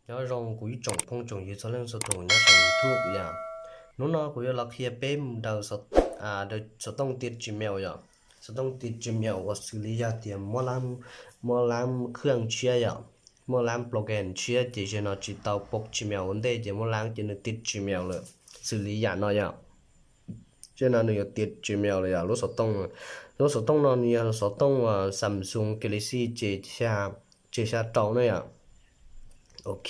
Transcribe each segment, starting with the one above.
Nyob zoo kuv ib tsoom phooj tsoom ywg txhua leej txhua tus nyob saum YouTube yom. Hnub no kuv yuav los qhia peb mus daws xov tooj tiav Gmail yom. Xov tooj tiav Gmail uas xws li yog tias muaj lab khwj tshiab yom, muaj lab program tshiab ces zaum no tsis tau poob Gmail ua ntej ces muaj lab ces nws tiav Gmail lawm, xws li yam no yom. Zaum no nws yuav tiav Gmail lawm yom, lub xov tooj. Lub xov tooj no nws yog xov tooj uas Samsung Galaxy J xya rau na yom. Ok,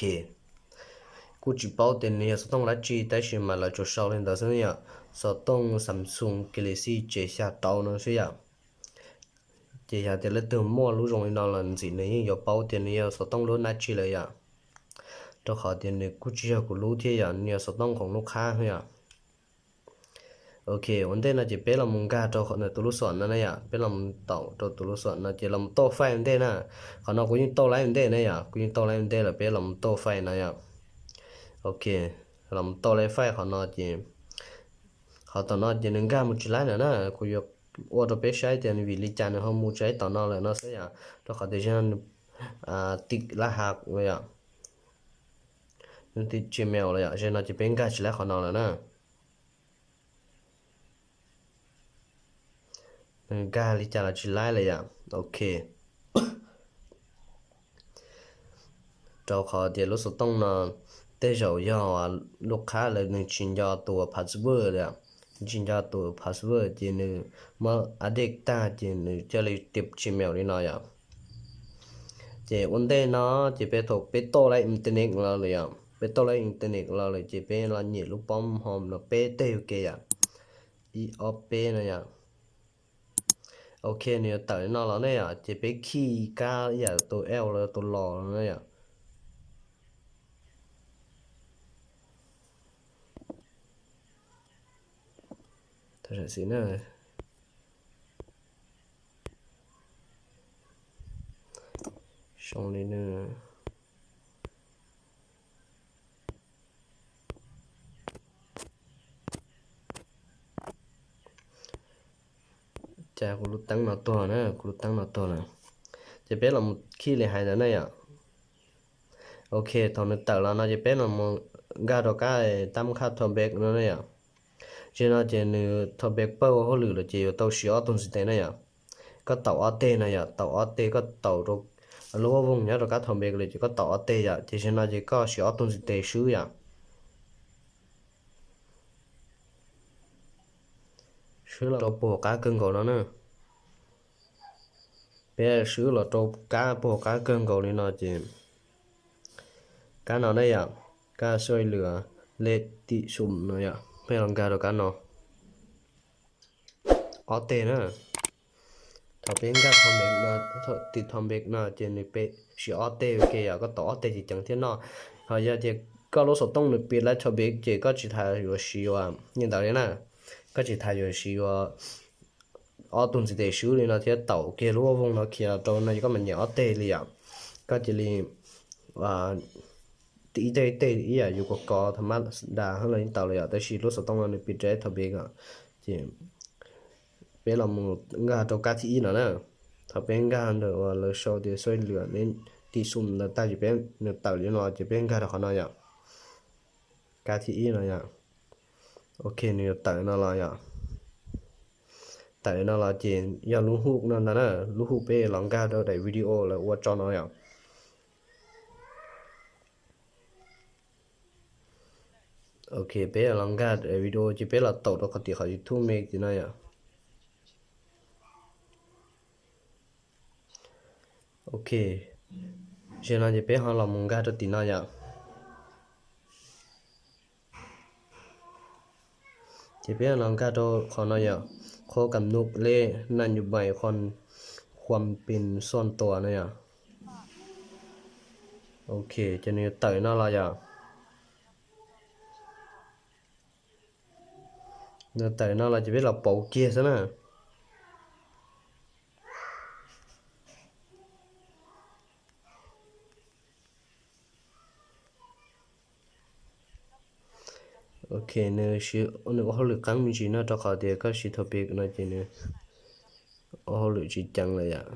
kuj tsis paub tias nws yog xov tooj dab tsi tab sis mas lawv tsuas sau li ntawd xwb yom, xov tooj Samsung Galaxy J xya rau no xwb yom. Ces yog tias leej twg muaj lub zoo li no los ntxim nws yeej yuav paub tias nws yog xov tooj lub dab tsi lawm yom, rau qhov tias nws kuj tsis yog kuv lub thiab yom, nws yog xov tooj khoom lub qhab yom. Ok, ua ntej no ces peb los mus nkag rau qhov ntawm tus lub xom no na yom, peb los mus taum rau tus lub xom no ces los mus tauj faij ua ntej na. Qhov no kuv yeej tauj laib ua ntej na yom, kuv yeej tauj laib ua ntej lawm, peb los mus tauj faij no yom. Ok, los mus tauj laib faij qhov no ces, qhov tom no ces nws nkag mus tsis laib lawm na, kuv yuav ua rau peb saib tias vim li cas nws ho mus tsis laib tom no lawm no xwb yom, rau qhov tias zaum no nws tim lab hack lawm yom, nws tim Gmail lawm yom, zaum no ces peb nkag tsis laib qhov no lawm na. Nws nkag li cas los tsis laib lawm yom. Ok, rau qhov tias lub xov tooj no tej zaum yog lub qhab lawm nws tsis nco tus password lawm, tsis nco tus password ces nws muab update tag ces nws thiaj li tiav Gmail li no yom. Ces ua ntej no ces peb thaum peb tauj laib internet los lawm yom, peb tauj laib internet los lawm ces peb los nyem lub pob home no peb teg ua ke yom, ib ob peb no yom. Ok, nws yuav tawm li no los ne yom, ces peb khij kab ib yam tus L los tus los no ne yom. Tam sim na, zoo li no. Cas kuv lub teeb no tuag na, kuv lub teeb no tuag lawm. Ces peb los mus khij li hais ntawd na yom. Ok, thaum nws tawm los no ces peb los mus nkag rau kab tab khaj thom peb no na yom. Ces no ces nws thom peb pawg ua hauj lwm lawm ces yuav tau siv ob tug ntxiv tes na yom. Koj taus ob teg no yom, taus ob teg, koj taus rau lub vooj nyob rau kab thom peb lawm ces koj taus ob teg yom, ces zaum no ces koj siv ob tug ntxiv tes swb yom. Swb los rau puag qab kawg nkaus no na. Peb swb los rau kab puag qab kawg nkaus li no ces kab no ne yom, kab xuaj lwm lej tim xum no yom, peb los nkag rau kab no. Ob teg na. Thaum peb nkag thom peb no, tim thom peb no ces nws peb siv ob teg ua ke yom, koj taus ob teg ces ceev thiab no. Ho yog tias koj lub xov tooj nws piv lab thom peb ces koj tsis tas yuav siv ua li ntawd li na. Koj tsis tas yuav siv ua ob tug ntxiv tes swb li no thiab taus kiag lub vooj no khiav rau no ces koj mam nyem ob teg li yom. Koj cia li ib teg ib teg ib yam yus kov kov tha mab das hab los yeej tau lawm yom, tab sis lub xov tooj no nws piv rab thom peb os. Ces peb los mus nkag rau kab thib ib no na. Thaum peb nkag ntawm uas lawv sau tias xuaj lwm lej tim xum ntawd tag ces peb, nws tawm li no ces peb nkag rau qhov no yom. Kab thib ib no yom. Ok, nws yuav tawm no los yom. Tawm no los ces yog lub hook no ntag na, lub hook peb los nkag rau daim video lawv ua tso no yom. Ok, peb los nkag daim video ces peb los taum rau qhov tim qhov YouTube me tim no yom. Ok, zaum no ces peb ho los mus nkag rau tim no yom. Ces peb los nkag rau qhov no yom, qhov kam nub lej naj nyub mais qhov khuam pin xoj tuas no yom. Ok, ces nws yuav tawm no los yom. Nws tawm no los ces peb los pauv kiag xwb na. Ok, nws siv, nws ua hauj lwm qeeb me ntsis no rau qhov tias koj siv thom peb no ces nws ua hauj lwm tsis ceev lawm yom.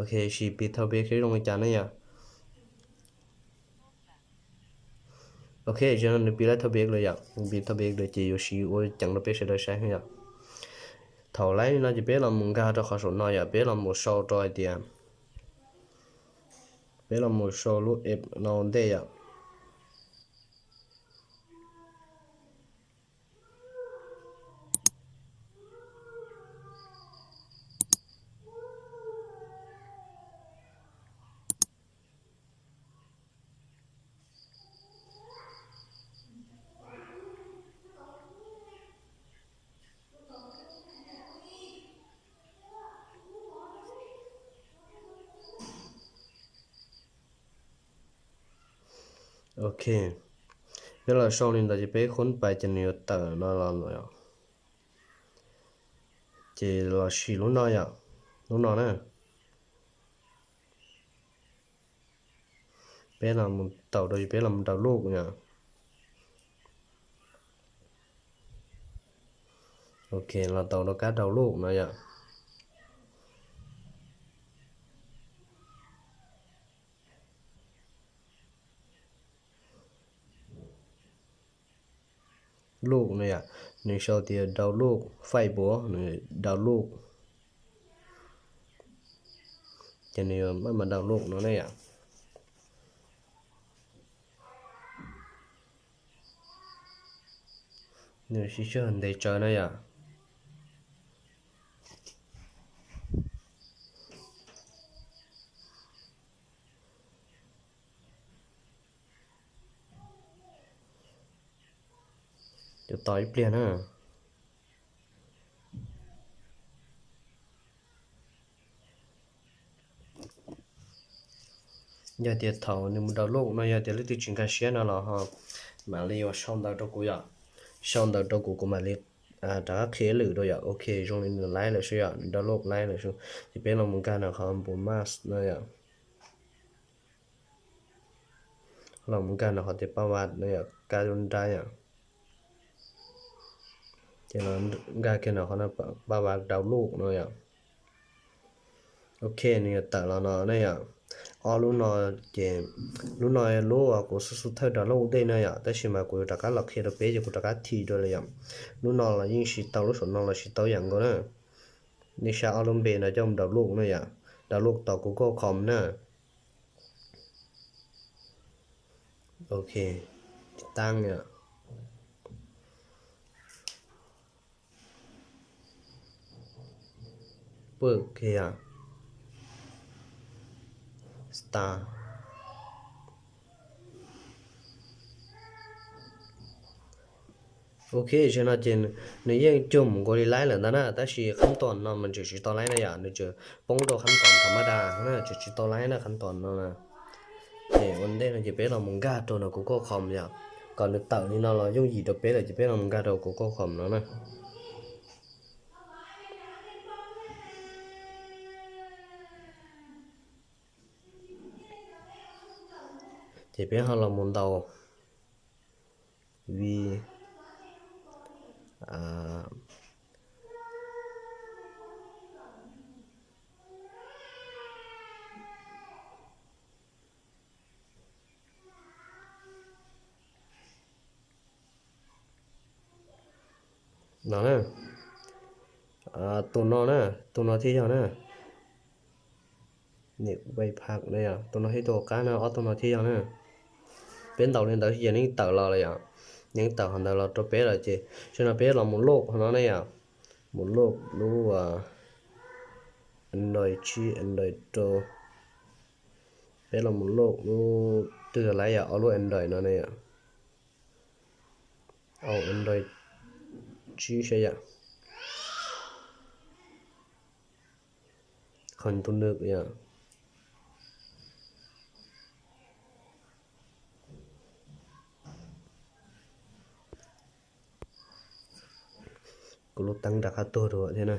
Ok, sim piv thaum peb qhib zoo li cas ne yom. Ok, zaum no nws piv lawm thaum peb lawm yom, piv thaum peb lawm ces yuav siv ua ceev rau peb sawv daws saib yom. Thaum laib li no ces peb los mus nkag rau qhov saum no yom, peb los mus sau rau hais tias, peb los mus sau lub app no ua ntej yom. Ok, peb los sau li ntawd ces peb khub pais ces nws yuav tawm no los, ces los sim lub no yom, lub no na. Peb los mus tau rau, peb los mus download yom. Ok, los tau rau kab download no yom. Load no yom, nws sau tias download file puav, nws download. Ces nws yuav maj mam download no ne yom. Nws siv sij hawm ntev tsawv na yom. Yuav tos ib pliag na. Yog tias thaum nws mus download no yog tias leej twg tsis nkag siab no los ho mam li ua sau ntawv rau kuv yom. Sau ntawv rau kuv, kuv mam li rov qab qhia lwm rau yom. Ok, zoo li nws laib lawm xwb yom, nws download laib lawm xwb. Ces peb los mus nkag ntawm qhov npus mas no yom. Los mus nkag ntawm qhov tias pab vaj no yom, kab lub nrab yom. Ces los nkag kiag ntawm qhov pab vaj download no yom. Ok, nws yuav tawm los no ne yom. Ob lub no ces, lub no lub uas kuv xub xub thawj download ua ntej na yom, tab sis mas kuv yuav rov qab los qhia rau peb ces kuv rov qab thim dua lawm yom. Lub no los yeej siv tau, lub saum no los siv tau ib yam nkaus na. Nej saib ob lub npe no coj mus download na yom, download tau Google Chrome na. Ok, tab yom. Pwj kiag yom. Start. Ok, zaum no ces nws yeej cuag mus nkaus li laib lawm ntag na, tab sis qhab tos no mas nws tseem tsis tau laib na yom, nws tseem poob rau qhab tos tham ma da na, tseem tsis tau laib na qhab tos no na. Ces ua ntej no ces peb los mus nkag rau ntawm kuv Google Chrome yom, kom nws tawm li no los yooj yim rau peb lawm ces peb los mus nkag rau kuv Google Chrome no na. Ces peb ho los mus ntaus vi no na. Tus no na, tus no thiaj yog na. Niam Vaj Phaj na yom, tus no thiab tus qab no, ob tug no thiaj yog na. Peb ntaus li ntawd ces nws yeej tawm los lawm yom, nws yeej tawm qhov ntawd los rau peb lawm ces zaum no peb los mus load qhov no ne yom, mus load lub Android tsib, Android rau. Peb los mus load lub twg lawm yom, ob lub Android no ne yom. Au Android tsib saib yom. Qhov tus nws yom. Kuv lub teeb rov qab tuag dua thiab na.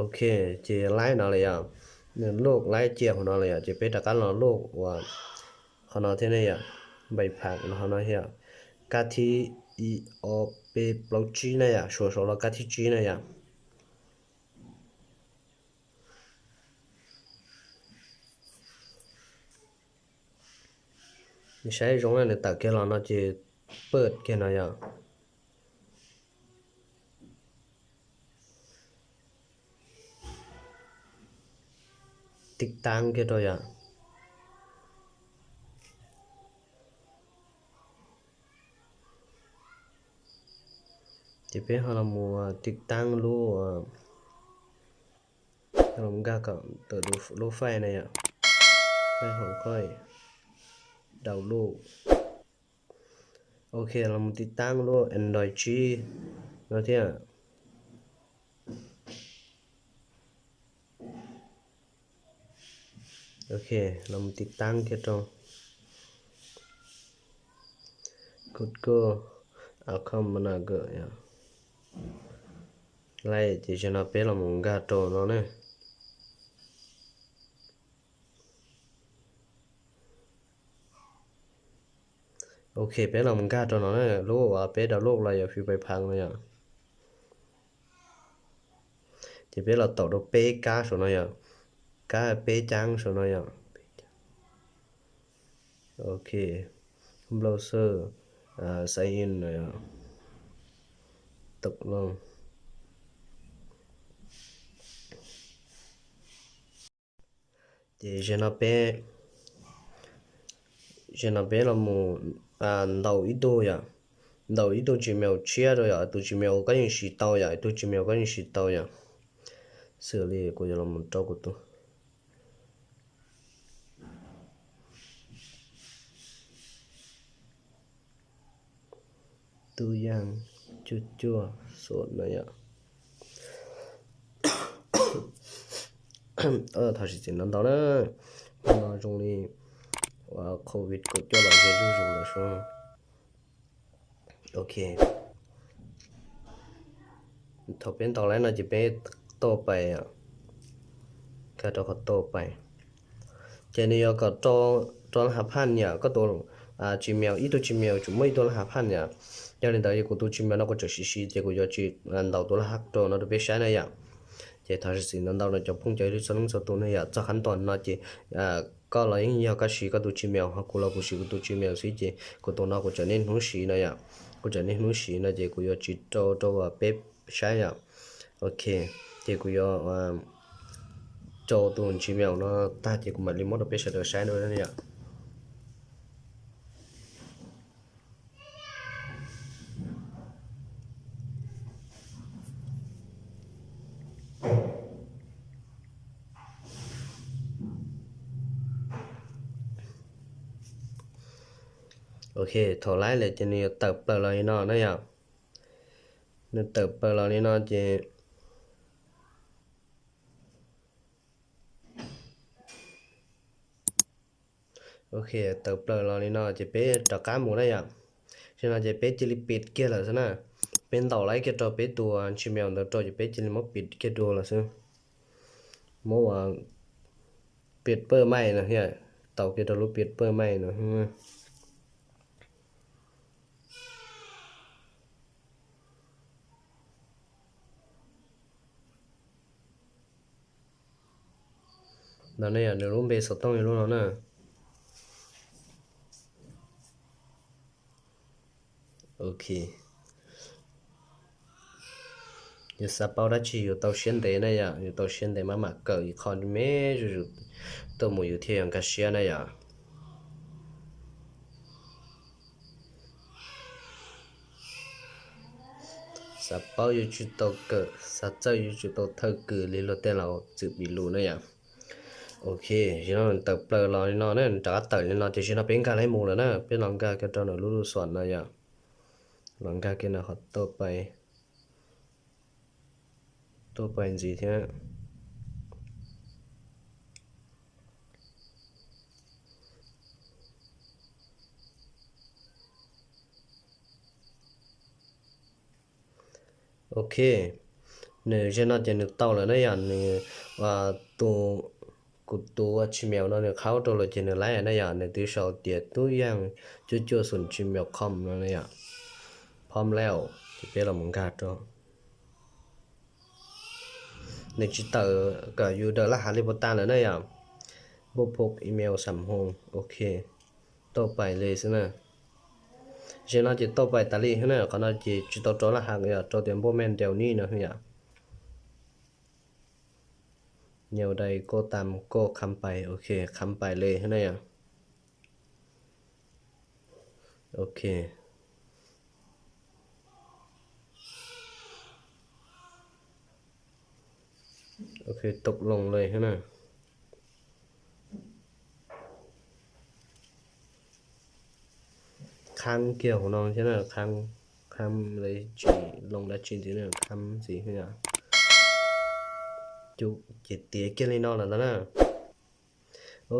Ok, ces laib no lawm yom, nws load laib cia hauv no lawm yom, ces peb rov qab los load uas qhov no thiab ne yom, Vaj Phaj los hauv no thiab yom, kab thib ib ob peb plaub tsib na yom, suav saud los kab thib tsib na yom. Saib zoo na, nws tawm kiag los no ces pawj kiag no yom. Tiv taab kiag rau yom. Ces peb ho los mus tiv taab lub, los nkag kom tawm lub file na yom. File hauv ko, download. Ok, los mus tiv taab lub Android tsib no thiab. Ok, los mus tiv taab kiag rau Google Account Manager. Lawm ces zaum no peb los mus nkag rau no na. Ok, peb los mus nkag rau no na, lub uas peb download los yog Free Pay Pal no yom. Ces peb los taum rau peb kab saum no yom, kab peb caab saum no yom. Ok, browser, sign in no yom, taum loo. Ces zaum no peb, zaum no peb los mus ntaus ib tug yom, ntaus ib tug Gmail tshiab rau yom, tus Gmail koj yeej siv tau yom, tus Gmail koj yeej siv tau yom. Xws li kuv yuav los mus rau kuv tus Tub Yaaj cuaj cuaj xoom no yom. Thov txim ntau ntau na, hmo no zoo li uas covid kaum cuaj los ze zuj zus lawm sub. Ok, thaum peb ntaus lawm no ces peb tuaj pais, nkag rau qhov tuaj pais. Ces nws yuav kom rau laj hav phaj yom, koj tus Gmail, ib tug Gmail tsuas muaj ib tug laj hav phaj yom. Yog li ntawd kuv tus Gmail no kuv tseem siv siv ces kuv yuav tsis ntaus tus laj hav rau no rau peb saib na yom. Ces thov txim ntau ntau rau cov phooj cov ywg txhua leej txhua tus na yom. Txog qhov ntawm no ces koj los yeej yog koj siv koj tus Gmail, ho kuv los kuv siv kuv tus Gmail xwb ces kuv tus no kuv tseem niaj hnub siv no yom. Kuv tseem niaj hnub siv no ces kuv yuav tsis rau rau peb saib yom. Ok, ces kuv yuav rau tus Gmail no tag ces kuv mam li muab rau peb sawv daws saib no yom. Ok, thaum lawv lawm ces nws yuav tawm plaws los li no na yom. Nws tawm plaws los li no ces, ok, tawm plaws los li no ces peb rov qab mus na yom. Tam sim no ces peb cia li pim kiag lawm xwb na. Peb ntaus lawm kiag rau peb tus Gmail ntawd rau ces peb cia li muab pim kiag dua lawm xwb. Muab ua pim pawj maij no, tau kiag rau lub pim pawj maij no. No ne yom, nws lub npe xov tooj li lub no na. Ok, yus xav paub dab tsi yus tau siab ntev na yom, yus tau siab ntev mas mam kawm ib qho me zuj zus tuaj mus yus thiaj yuav nkag siab na yom. Xav paub yuav tsum tau kawm, xav txawj yuav tsum tau thawj kws li luag tej laus txwm piv lus na yom. Ok, zaum no tawm plaws los li no na, rov qab tawm li no ces zaum no peb nkag lawm mus lawm na, peb los nkag kiag rau ntawm lub lub xuam no yom. Los nkag kiag ntawm qhov tuaj pais, tuaj pais ntxiv thiab. Ok, nws zaum no ces nws tau lawm na yom, nws tus, kuv tus Gmail no nws qhaub rau lawm ces nws laib na yom, nws twb sau tias tub yaaj cuaj cuaj xoom gmail com no na yom. Phom lawm ces peb los mus nkag rau. Nws tsis tawm kom yus daws laj hav li puas tas lawm na yom. Npuj phuj email xam hoo, ok. Tau pais li xwb na. Zem no ces tau pais tas li xwb na, qhov no ces tsis tau rau laj haj yom, rau tias npoj me ntaus ni no xwb yom. Nhiều đây cô tạm cô khám bài, ok, khám bài li xwb na yom. Ok. Ok, tau loo li xwb na. Khám kiag hauv no thiab na, khám, khám li tsis loo dab tsi ntxiv na, khám ntxiv xwb yom. Cub ces tiav kiag li no lawm ntag na.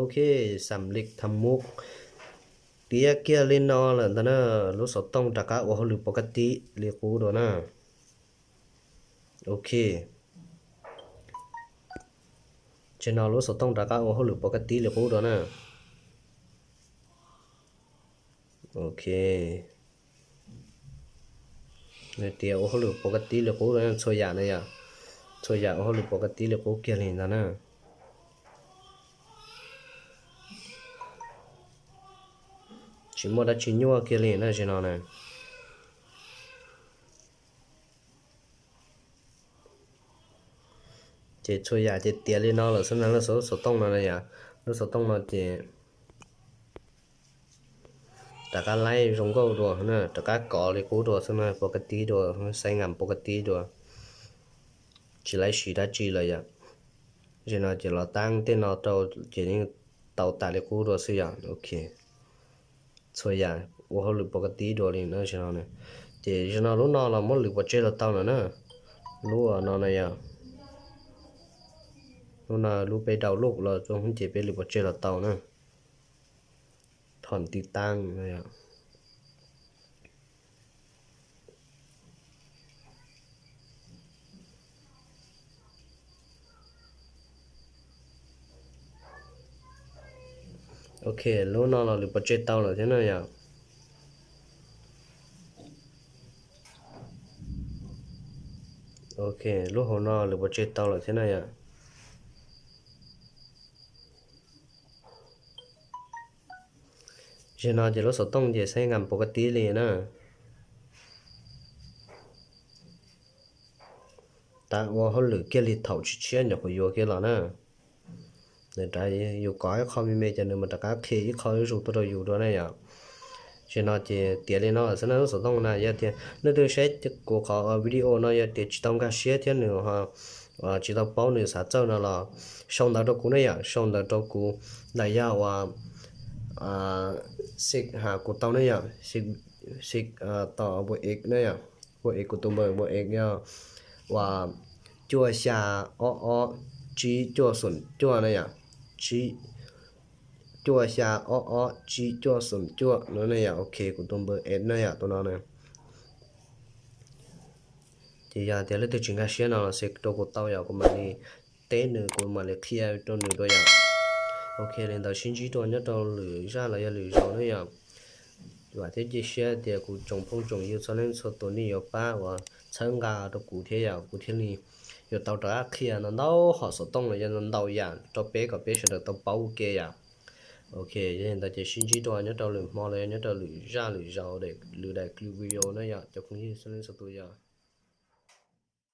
Ok, xam lịch thẩm mục. Tiav kiag li no lawm ntag na, lub xov tooj rov qab ua hauj lwm pov ka tib li qub dua na. Ok. Ces no lub xov tooj rov qab ua hauj lwm pov ka tib li qub dua na. Ok. Nws tias ua hauj lwm pov ka tib li qub, txhua yam na yom, txhua yam ua hauj lwm pov ka tib li qub kiag li ntag na. Tsis muaj dab tsi nyuaj kiag li na, zem no na. Ces txhua yam ces tiav li no lawm xwb na, lub xov tooj no na yom, lub xov tooj no ces rov qab laib zoo nkauj dua na, rov qab kov li qub dua xwb na, pov ka tib dua, xaiv ngam pov ka tib dua, tsis laib siv dab tsi lawm yom. Zem no ces los tab tej no rau ces yeej tau tas li qub dua xwb yom. Ok, txhua yam ua hauj lwm pov ka tib dua li na zem no. Ces zem no lub no los muab lwm pov tseg los tau no na. Lub no na yom, lub no lub peb daus luj los ces peb lwm pov tseg los tau na. Thom tib taab. Ok, lub no los lwm pov tseg tau lawm thiab na yom. Ok, lub hauv no lwm pov tseg tau lawm thiab na yom. Zem no ces lub xov tooj ces xaiv ngam pov ka tib li na. Tab ua hauj lwm kiag li thaum tshiab tshiab nyuam qhuav yuav kiag los na. Nws rov, yus kov ib qho me me ces nws mam rov qab qhia ib qho zuj zus tuaj rau yus dua na yom. Zem no ces tiav li no xwb na lub xov tooj na, yog tias leej twg saib kuv qhov video no yog tias tsis tau nkag siab thiab nws tsis tau paub nws xav txawj no los sau ntawv rau kuv na yom, sau ntawv rau kuv ntawm yog uas xi ha kuv tau ne yom, xi tom npua ev ne yom, npua ev kuv tus npawb npua ev yog uas cuaj xya ob ob tsib cuaj xoom cuaj ne yom, cuaj xya ob ob tsib cuaj xoom cuaj no ne yom. Ok, kuv tus npawb ev ne yom, tus no ne. Ces yog tias leej twg tsis nkag siab no los xi rau kuv tau yom, kuv mam li teb nws, kuv mam li qhia rau nws dua yom. Ok, li ntawd sib ntsib dua nyob rau lwm zaj los yog lwm zaus ne yom. Vam thiab cia siab tias kuv tsoom phooj tsoom ywg txhua leej txhua tus nej yuav pab uas txhawb nqa rau kuv thiab yom, kuv thiaj li yuav tau rov qab qhia ntau ntau hom xov tooj los yog ntau ntau yam rau peb kom peb sawv daws tau paub ua ke yom. Ok, yog li ntawd ces sib ntsib dua nyob rau lwm hmo los yog nyob rau lwm zaj lwm zaus, lwm daim clip video na yom, cov phooj ywg txhua leej txhua tus yom.